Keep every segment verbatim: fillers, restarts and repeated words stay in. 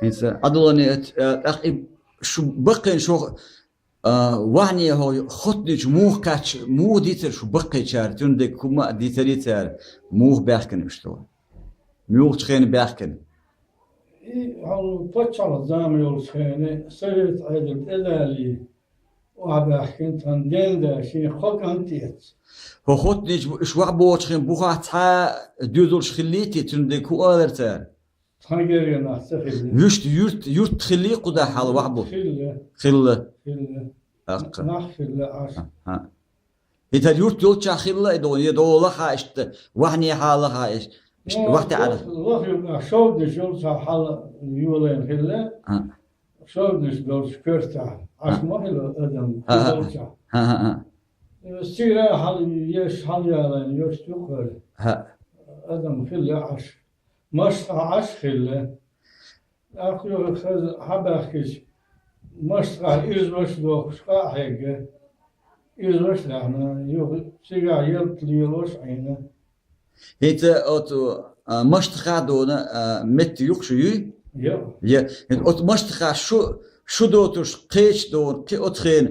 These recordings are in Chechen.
ХӀинца Ӏадулани, э, тӀаккха и шу баккхийна шух, а, вахне хьо хоттанчу муха кхаьчча, муха дийцар шу баккхийчара, цуьнан дерг хӀума а дийцарий цара, муха баьхкина уьш тхо? Муьлхачу хенахь баьхкина? И хьалха паччахьалла зама йолчу хенахь, совет Ӏедал тӀедалий, охьабаьхкина тхан ден да, шен кхо кӀант эцна. ХӀо хоттанчу уьш вахьа бохучу хенахь бухахь цхьа а доьзалш хиллий те, цуьнан дерг хӀун олура цара? Тхан гергара нах ца хилла. Вуьшта юрт, юрт хиллий кхузахь хьала вахьа бу? Хилла. Хилла. Хилла. ТӀаккха. Нах хилла Ӏаш. ХӀа, хӀа. И тара юрт йолччохь хилла и догӀу, я догӀу лаха иштта, вахьнехьа лаха иштта, иштта Ну, вахьте Ӏада. Лах юкъахь шовданаш йолчохь хьала йолайна хилла. ХӀа. Шовданаш долчу коьртахь Ӏаш ма хилла адам, ХӀа, хӀа, хӀа. Долчохь. ХӀа, хӀа, хӀа. Цигара хьала еш, хьала ялайна йош юкъара. ХӀа. Адам хилла Ӏаш. Маштахь Ӏаш хилла. ТӀаккха юха хаза хьабаьхкича, маштахь ирзаш дохуш къа а хьегна, ирзаш а даьхна, юха цигахь ялта лелош а Ӏийна. ХӀинца оцу, а, маштахь а дона, а, метта юкъа шу юй? Йо. Я, хӀинца оцу маштахь шу, шу доцуш кхеча дона, кхин оцу хена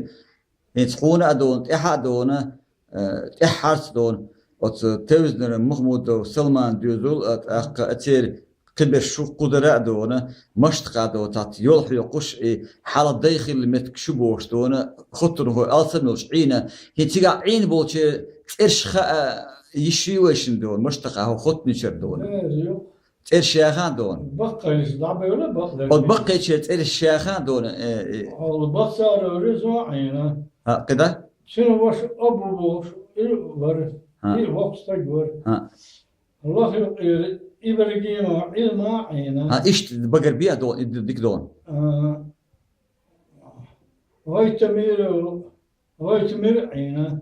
ХӀинца хьуна а дона, тӀаьхьа а дона, э, тӀаьххьарца дона, оцу Тевзнера Махмудов Салман доьзал, а, тӀаккха а церан кхиберш шу кхузара а дона, маштакха а дона, цхьацца йол хьоькхуш, и хьалха дай хилла меттиг шу бохуш дона, хоттунхой алсам йолуш Ӏийна. ХӀинца цигахь Ӏийна болчеран цӀераш хаа йиш йий вайшинна дона, маштакха хӀо хоттунчара дона? Э, ю. ЦӀераш яхана дона. Баккхайша дӀабевлла бакъдерг. Оцу баккхайчеран цӀераш яхана дона, э, э. Хьол баккхара резо Ӏийна. ХӀа, кхидӀа? Цуьнан ваша Абу бохуш, и вара. ХӀа. И воккха стаг вара. ХӀа. Лахьюкъера Ибрагимов Ӏилма Ӏийна. ХӀа, иштта багар бе а дона, и дика дона. А, Гайтамиров, Гайтамир Ӏийна.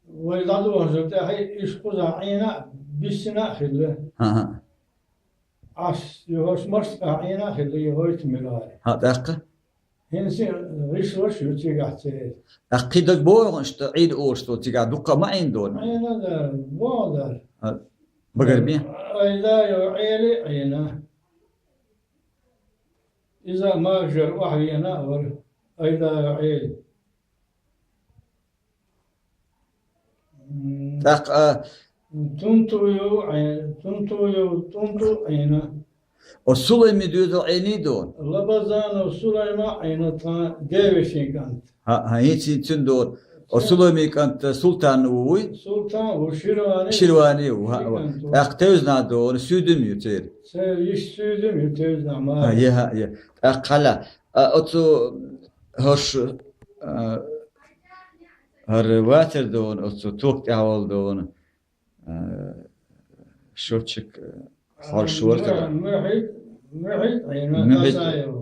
Вай дӀадохучул тӀаьхьа уьш кхузахь Ӏийна а, биссина а хилла. ХӀан-хӀа. Ӏаш, и хӀорш маштакха Ӏийна а хилла, и Гайтамир ари. ХӀан, тӀаккха? ХӀинца гӀишлош ю цигахь церан. ТӀаккха кхин дагабогӀу хьуна, иштта Ӏийна олуш долу цигахь дуккха ма Ӏийна дона? Ӏийна дара, богӀу дара. А, багар бен? Айдаев Ӏели Ӏийна. Иза Магжар охьавеана а вара, Айдаев Ӏели. М. ТӀаккха, а, Тунтуев Ӏе-, Тунтуев ТӀунту Ӏийна. О, Сулайми доьзал Ӏийний дона? Лабазанов Сулайма Ӏийна, тхан девешин кӀант. ХӀа, хӀа, хӀинца, хӀинца цуьнан дона. О, Сулайми кӀант Султан ву вуй? Султан ву, Ширвани. Ширвани ву, хӀа, хӀа. ТӀаккха Тевзна дона, суьйдим ю церан. Церан йиш суьйдим ю Тевзна мара. ХӀа, е, хӀа, е. ТӀаккха хьала, а, оцу хӀорш, а, хӀара вацар дона, оцу тока тӀехь волу дона, а, счётчик, а, хьорш вара хӀара. Мухьид, Мухьид Ӏийна, Мухьид. Хасаев.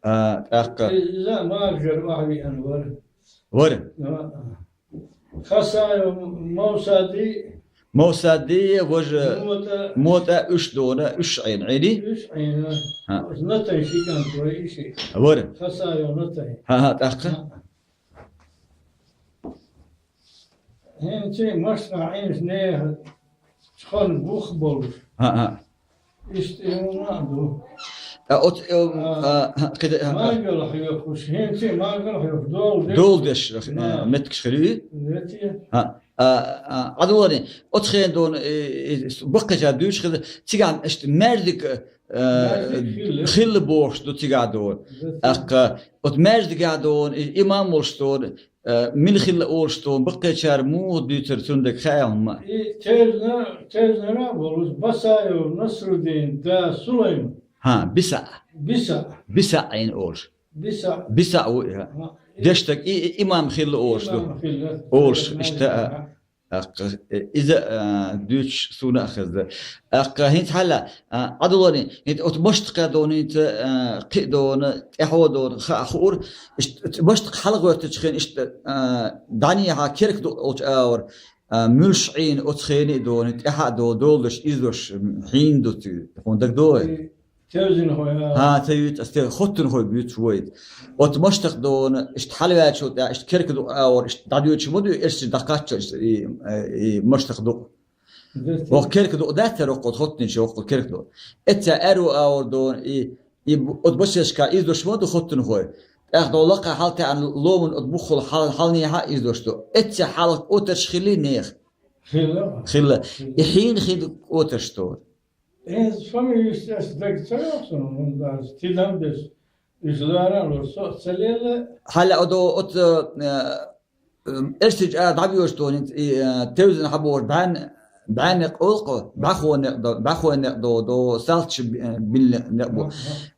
А, тӀаккха. Иза Магжар охьавеана вара. Вара? А, а. Хасаев Мовсади. Мовсади, важа Мота. Мота уьш дона, уьш Ӏийна, Ӏийни? Уьш Ӏийна. ХӀа. Натай ши кӀант вара иши. Вара. Хасаев Натай. ХӀа-хӀа, тӀаккха? ХӀа. ХӀинца маштакха Ӏийначу нехан чхьана бух болуш. ХӀа-хӀа. Иштта и хӀума а ду. А, оц-, э, а, а, кхида, а, а. Мангал хьоькхуш, хӀинца мангал хьоькхуш, дола деш. Дола деш, э, меттигаш хир ю? Вети. А, а, а, Ӏадулани, оцу хенахь дона, э, э, баккхийчара дуьйцуш хилла, цигахь иштта маьждиг, э, маьждиг хилла. Хилла бохуш ду цигахь дона. Вети. ТӀаккха, оцу маьждигехь дона, и имам волуш дона, Э, мила хилла олуш тхуна, баккхийчара муха дуьйцура цуьнан дерг хаьа хӀума? И Тевзна-, Тевзнара а волуш, Басаев Насрудин да Сулайма. ХӀа, Биса. Биса. Биса Ӏийна олуш. Биса. Биса ву и, хӀа. ХӀа, и Дешдаг, и, и имам хилла олуш ду. Имам хилла. Олуш, Тевзна иштта, а, хӀа. ТӀаккха, э, иза, а, дуьйцуш суна а хезна. ТӀаккха хӀинца хьала, а, Ӏадулани, хӀинца оцу маштакха дона, хӀинца, а, кхин а дона, тӀаьхьо дона, хаа хуура, иштта маштакха хьалагӀоьртачу хенахь иштта, а, дӀанехьа керка дукъ долчу агӀор, а, муьлш Ӏийна оцу хенахь а дона, тӀаьхьа а дона, долуш, излуш, хьийна ду цига, хьуна дагадогӀий? Тевзинхой, а. ХӀа, ца юьйцу, ас те хоттунхой буьйцуш вайта. Оцу маштакха дона, иштта хьалаваьллачул тӀаьхьа, иштта керка дукъ агӀор, иштта дӀадоьдуш ма ду, эрсий дӀакхаччалц и, и маштакха дукъ. Дерти. Вокху керка дукъ дац цара, вокху хоттунчу, вокху керка дукъ. Эццахь аьрру агӀор дона, и И бу-, от босешка из дош ма ду хоттунхой. ТӀаккха долу лакха хьал таьӀна ломан от буххал хьал-, хьалнехьа из дош ду. Эццехь хьалха отарш хилли нех. Хилла. Хилла. И хьийна хин отарш ду. Э, фамилия, естественно, даг ца йохсуна, он даже тидам бес. Уьш лара а лур, со а ца лела. Хьала одо от, э, э, эрсича а дӀабоьшу тхуна, и, э, тевзина хьабохуш бӀаьн-, бӀаьннекъ олу кхо, бӀаьхонекъ до, бӀаьхонекъ до, до, салташ би-, э, биллинекъ бу. Ага.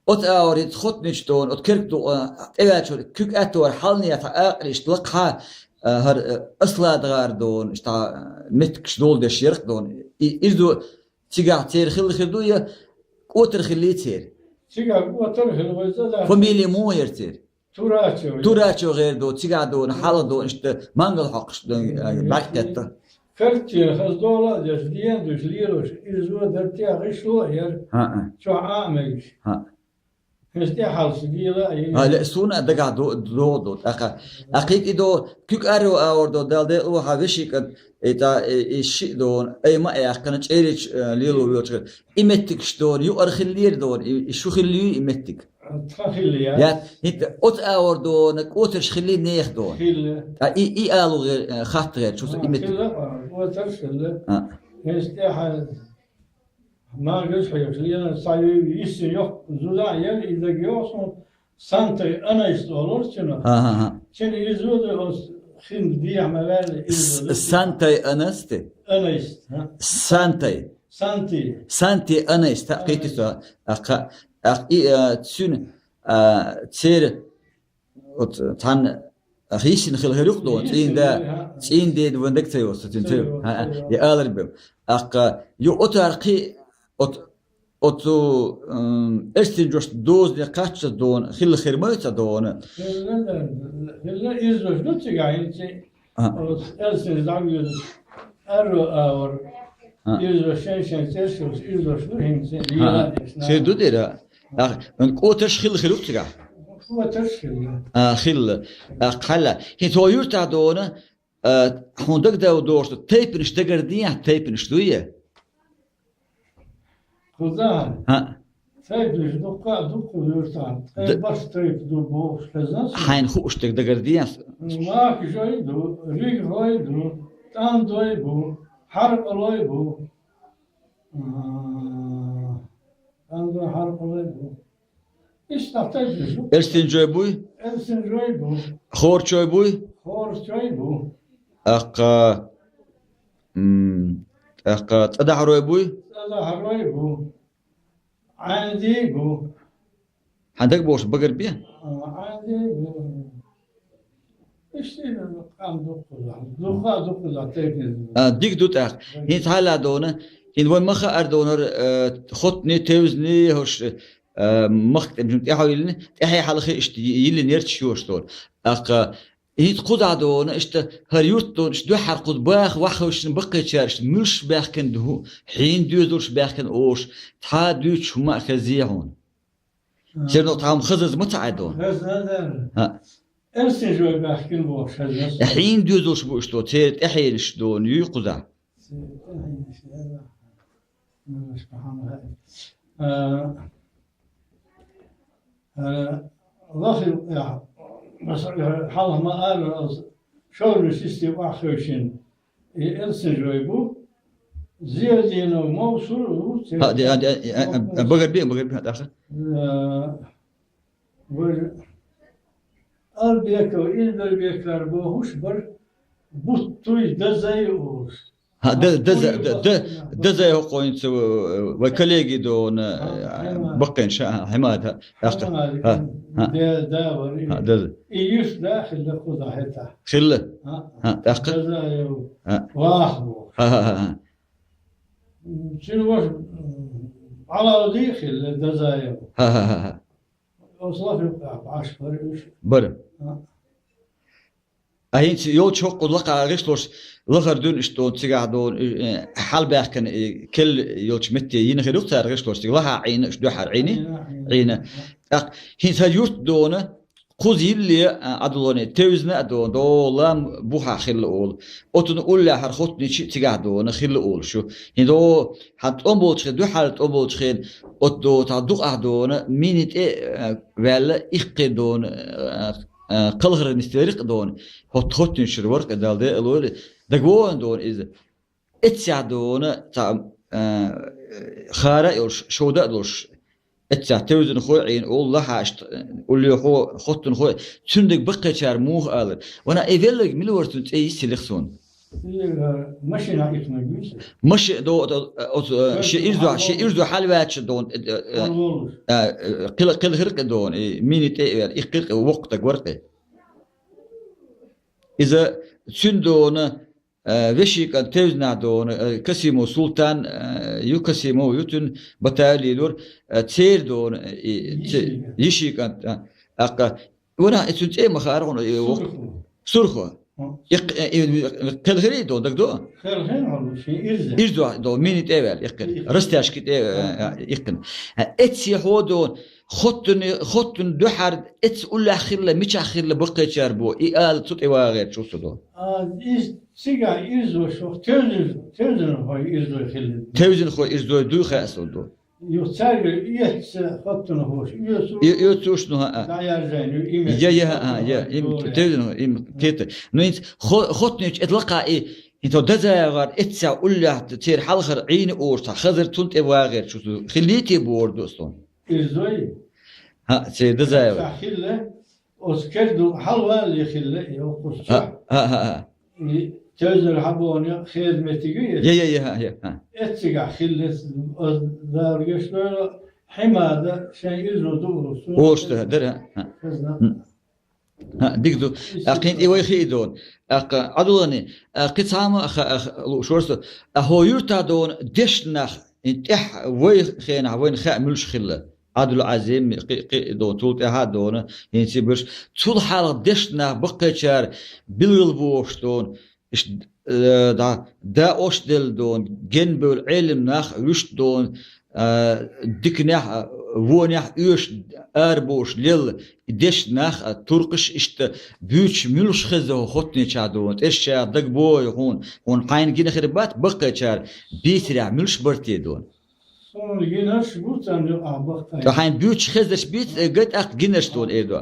От аур и хоттунчу тхуна, от керг ду, э, тӀеваьллачуьра куьг аьттора хьалнехьа тхан акъарийчу лакхахьа, э, хӀара, э, Асладагара дона, иштта, э, меттигаш долу деш ярх дона. И, иза ду, цигахь церан хилла хир ду, я кӀотар хилли церан? Цигахь кӀотар хилла вай ца дац. Фамилия муха яра церан? Турачев. Турачев гӀер ду, цигахь дона, хьалха дона, иштта мангал хьокхуш дона, э, бӀаьрг кхетта. Картина хаза дола а деш, ден дуьш лелош, иза ду дар тӀехь гӀишло а яра. ХӀаъ. Чохь а а мегаш. ХӀаъ. Хьинца тӀехьалца дела а, а, ле, суна а дагахь до-, догӀу ду, тӀаккха. А кхин и до, куьг аьрру аур до, Дала декъалвахьа вешин кӀант, и тӀа, и, и шиъ дона, ай ма а яьккхина, чӀерича, э, лело воьлча. И меттигаш дона, юкъара хиллера дона, и, и шу хилли ю и меттиг? Тхан хилла яц. Яц, хӀинца оцу аур дона, кӀотарш хилли нех дона. Хилла. А и, и алу гӀер-, э, хатта гӀерчу, и меттиг. Хилла, а, кӀотарш хилла. А. Хьинца тӀехьа Мангаш хьоьхуш, лена схьа ю-, йиссина йоккха зуда а яра, и дага йогӀу суна, Сантай Анайс олура цунах. ХӀан-хӀан-хӀан. Цуьнан иза ду оцу хин дехьа ма ваьлла, иза ду. С-, Сантай Анас те? Анайс, хӀа? Сантай. Санти. Санти Анайс, та кхийти со. Аккха, аккха и, а, цуьнан, а, церан Оцу цхьанна хӀийсина хила хир юкъа дона, цӀийна да, цӀийна деда ван даг ца йоцу, цуьнан ца йо-, хӀа, я алар бен. Аккха, ю оцу аркхи, оцу, оцу, м, эрсин жош дозане кхаччалц дона, хила хир ма ю ца дона. Хила, хила иза жош ду цигахь, хӀинца. А. Оцу эрсин зӀамгӀир, аьрру авар. А. Иза шен-шен цӀерш йолуш, иза ду хӀинца, а, лела а деш, сер ду дера. Ах, кӀотарш хилла хир ю цигахь? КӀотарш хилла. А, хилла. Ах, хьалла. ХӀинца хьо юьртахь дона, а, хьуна дагадогӀу дохуш ду, тайпанаш дагардехьа, тайпанаш дуй? Кхузахь? ХӀаъ. Тайпанаш дуккха а ду кху юьртахь. Ткъе бархӀ тайпа ду бохуш хезна суна. Хьайна хууш дерг дагардехьа? Макажой ду, ригахой ду, тӀандой бу, хьаркъалой бу. А, тӀандой, хьаркъалой бу. Иштта тайпанаш ду. Эрсинжой буй? Эрсинжой бу. Хорчой буй? Хорчой бу. Аккха, м, аккха цӀадахьарой буй? ЦӀадахьарой бу. Ӏаьндий бу. Хьан дагабохуш багар бе? А, Ӏаьндий бу. Иштта къам дуккхузахь. Дуккха а дуккхузахь тайпанаш ду. А, дика ду тӀаккха. ХӀинца хьалла дона, хӀинца вай ма хаара донара, э, хоттане, тевзане, хӀорш, э, махка тӀе-, тӀаьхьа йиллина, тӀаьхье хьалхе иштта йиллина ярташ йош дона. Аккха, хӀинца кхузахь дона, иштта хӀара юрт дона, иштта дуьххьара кхуза баха ваххавшина баккхийчара, иштта муьлш баьхкина ду, хьийна доьзалш баьхкина ош, цхьа а дуьйцуш хӀума а хезий хьуна? Церан тхьамма хазаза ма ца Ӏай дона? Хазна дара. ХӀаъ. Эрсинжой баьхкина бохуш хазна. Хьийна доьзалш бу иштта, церан тӀаьхьенаш дона, юй кхузахь? Церан тӀаьхьенаш, яра. Муьлш бахьана хаьа. А, а, лахил, я, бас, я, хьалха ма ара, аз шовлуш исти ваххавшина. И Элсинжой бу, Зиядинов Мовсур ву, церан... ХӀаъ, де, а, де, а, а, а, багар бе, багар бе, тӀаккха. Э, вай Албеков Илбербекар бохуш бар, Буттуй Дазай олуш. ХӀаъ, Д-, Даза-, Д-, Д-, Дазай хӀокхуьнца, э, вай коллеги дона, а, э, Хьемад. Баккхийна ша, а, Хьемад, хӀаъ, тӀаккха. Хьемад, хӀаъ, хӀаъ. Де, да, вари. ХӀаъ, Даза. И юьрт да хилла кхуза хӀетахь. Хилла? ХӀаъ. ХӀаъ, тӀаккха. Дазаев. ХӀаъ. Ваха бу. ХӀаъ, хӀаъ, хӀаъ, хӀаъ. Цуьнан ваша, м, Ӏалавди хилла Дазаев. ХӀаъ, хӀаъ, хӀаъ, хӀаъ. Оцу лафи юкъахь бӀаш бара уьш. Бара. ХӀаъ. А хӀинца йолчу хӀокху лакхахь гӀишлош лахара дуьйна иштта дона, цигахь дона, э, хьалабаьхкина, э, кел йолчу метте йина хир ю цара гӀишлош, цига лахахь Ӏийна, уьш дуьххьара Ӏийни? Ӏийна, Ӏийна. Ӏийна. ТӀаккха хӀинца хӀара юрт дона, Кхуза йилле, а, Ӏабдулгъани, тевзина а дона, дона лам бухахь хилла олу. Оцунна уллехьара хоттунчи цигахь дона хилла олуш ю. ХӀинца дона хьан тӀом болчу хен, дуьхьал тӀом болчу хен, оцу дона цхьа дукъахь дона, мини тӀе, а, ваьлла, иккхи дона, а, а, кхалхар нисделира дона, хӀот-, хоттунчуьра вара кхин Далла декъала войла, дагавогӀу дона иза. Эццехь дона цхьа, а, хара а йолуш, шовда а долуш, эццехь тевзинхой Ӏийна олу лахьашта, уллехьо, хоттунхой, цуьнан дага баккхийчара муха алара. Вана и велларг мила вара, цуьнан цӀе йиссина леха суна. Машина итмаг виса. Маши-, до-, до-, оцу, а, ши ирзо, ши ирзо хьалваьча дона, э, э, Хьалволуш. А, э, кхила-, кхилхира кхин дона, и мини тӀе а ваьлла, иккхира кхин, воккха дага вара кхин. Иза цуьнан дона, Э, вешин кӀант тевзинехь дона, э, Касимов Султан, э, ю, Касимов ю, цуьнан Батаев лелора, э, церан дона, э, и, ц-, йишин кӀант. Йишин кӀант, а, аккха. Вана, и цуьнан цӀе ма хаьара хьуна, и, воккха. Сурхо. Сурхо. Хм. Икх-, э, и, кхелхире дона, дагадо? Кхелхина хьуна, шен ирза. Ирзо дона, мини тӀе а ваьлла, иккхина. Ирза. Растяжки тӀе, э, э, иккхина. Э, эццехьо дона, хоттуна, хоттуна дуьхьара эццехь уллехь хилла, мичахь хилла баккхийчара боху, и ала цу тӀе вагӀерчу со дона. А, иза цигахь ирзо шух тевзин-, тевзинхой ирзой хилла. Тевзинхой ирзой дуй хаьа суна ду. Ю цаьрга эцца хоттунхоша, оьцу-, И-, оьцуш, ну, хӀаъ. ДӀаяьржайна ю, име. Я, я, хӀаъ, я, им Ой. Тевзинхой, им кхета. Ну, хӀинца хо-, хоттунчу эд лакха и, хӀинца Дазаевгара эццехь уллехь церан хьалхара Ӏийна оша цхьа хазар цунна тӀе вагӀерчу хиллий те бохур ду суна. Ирзой? ХӀаъ, церан Дазаева. Ца хилла, оцу керду хьалвалле хилла, и оккхуза. ХӀаъ, хӀаъ, хӀаъ, хӀаъ. И тевзар хьабоне хеза меттиг ю иза? Я, я, я, хӀаъ, я, хӀаъ. Эццигахь хилла, оцу Дала гечдойла, Хьимада шайн ирзо ду олуш. Олуш ду, дара, хӀаъ. Хезна. Хм. ХӀаъ, дика ду. Иштта. А, кхин тӀе вай хи и дона. А, кха, Ӏабдулгъани, а, кхин цхьа ма, а, ха-, а, ха-, лууш вара со. А, хӀо юьртахь дона дешна нах, и тӀехь вай хенахь вайна хаьа муьлш хилла. Ӏабдул-Ӏазим, кхи-, кхи дона, цул тӀаьхьа дона, хӀинца берш. Цул хьалха дешна нах баккхийчара билгал бохуш дона. Иштта, э, да, да ош делла дона, генбевлла Ӏелим нах вуьшта дона, э, диканехь, э, вонехь оьшуш арабохуш лелла, и дешна нах, э, туркхаш иштта буьйцуш муьлш хеза хӀо хоттунча дона, тӀерча дагабогӀий хьуна, хьуна хьайна гина хир бац, баккхийчара бийцарехь муьлш бара те дона. Суна гинарш бу царна юкъахь баккхий. Ткъа хьайна буьйцуш хезарш бийца, э, гай тӀаккха гинарш дона, эр ду.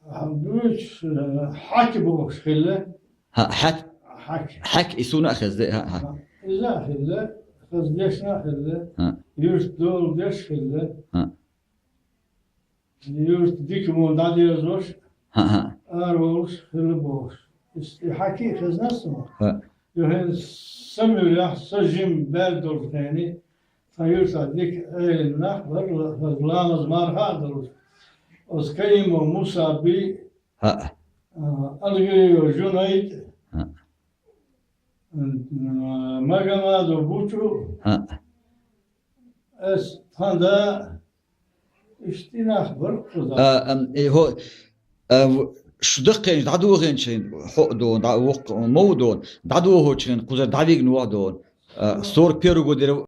А, буьйцуш, э, хьаки бохуш хилла. ХӀаъ, хьат-, Хьаки. Хьаки, и суна а хеза, хӀаъ, хӀаъ. Иза а хилла, хаза дешна а хилла, ХӀаъ. Юьртан дола деш хилла. ХӀаъ. Юьртан дика мо дӀадерзош, ХӀаъ, хӀаъ. Араволуш хилла бохуш. Ис-, и хьаки а хезна суна. ХӀаъ. Юххьен са муьрехь, са жима бер долу хенахь, тхан юьртахь дика Ӏелим нах бара, ла-, ламаз марха а долуш. Оцу Каимов Муса бий, ХӀаъ. А, Алгириев Жунайд, ХӀаъ. М, Магомадов Бучу, ХӀаъ. Ас тхан да, иштта и нах бара кхузахь. А, ам, и хӀо, а, в-, шу даккхийчу дӀадохийначу хьо а дона, дӀа-, воккха мов а дона, дӀадохочу хенахь кхузара дӀавигна ву а дона. А, сорок первый год дера